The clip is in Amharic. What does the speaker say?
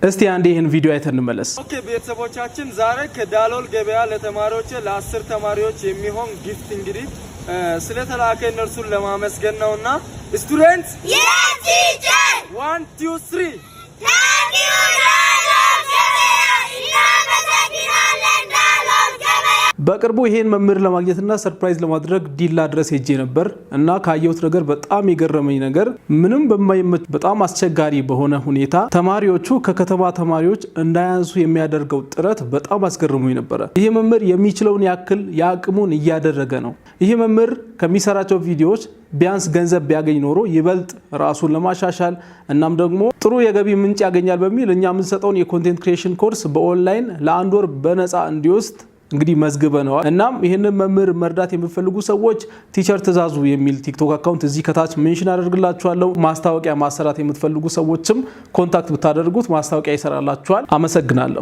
እስቲ አንዴ ይህን ቪዲዮ አይተን እንመለስ። Okay ቤተሰቦቻችን፣ ዛሬ ከዳሎል ገበያ ለተማሪዎች፣ ለ10 ተማሪዎች የሚሆን gift እንግዲህ ስለተላከ እነርሱን ለማመስገን ነውና student Yes, teacher! One, two, three. Thank you, ዳሎል ገበያ! እናመሰግናለን ዳሎል ገበያ! በቅርቡ ይሄን መምህር ለማግኘትና surprise ለማድረግ ዲላ ድረስ ሄጄ ነበር እና ካየሁት ነገር በጣም የገረመኝ ነገር ምንም በማይመች፣ በጣም አስቸጋሪ በሆነ ሁኔታ ተማሪዎቹ ከከተማ ተማሪዎች እንዳያንሱ የሚያደርገው ጥረት በጣም አስገርሞኝ ነበረ። ይህ መምህር የሚችለውን ያክል የአቅሙን እያደረገ ነው። ይህ መምህር ከሚሰራቸው ቪዲዮዎች ቢያንስ ገንዘብ ቢያገኝ ኖሮ ይበልጥ ራሱን ለማሻሻል እናም ደግሞ ጥሩ የገቢ ምንጭ ያገኛል በሚል እኛ የምንሰጠውን የ content creation course በ online ለአንድ ወር በነፃ እንዲወስድ እንግዲህ መዝግበነዋል። እናም ይህንን መምህር መርዳት የምትፈልጉ ሰዎች Teacher ትእዛዙ የሚል TikTok account እዚህ ከታች mention አደርግላችኋለሁ። ማስታወቂያ ማሰራት የምትፈልጉ ሰዎችም contact ብታደርጉት ማስታወቂያ ይሰራላችኋል። አመሰግናለሁ።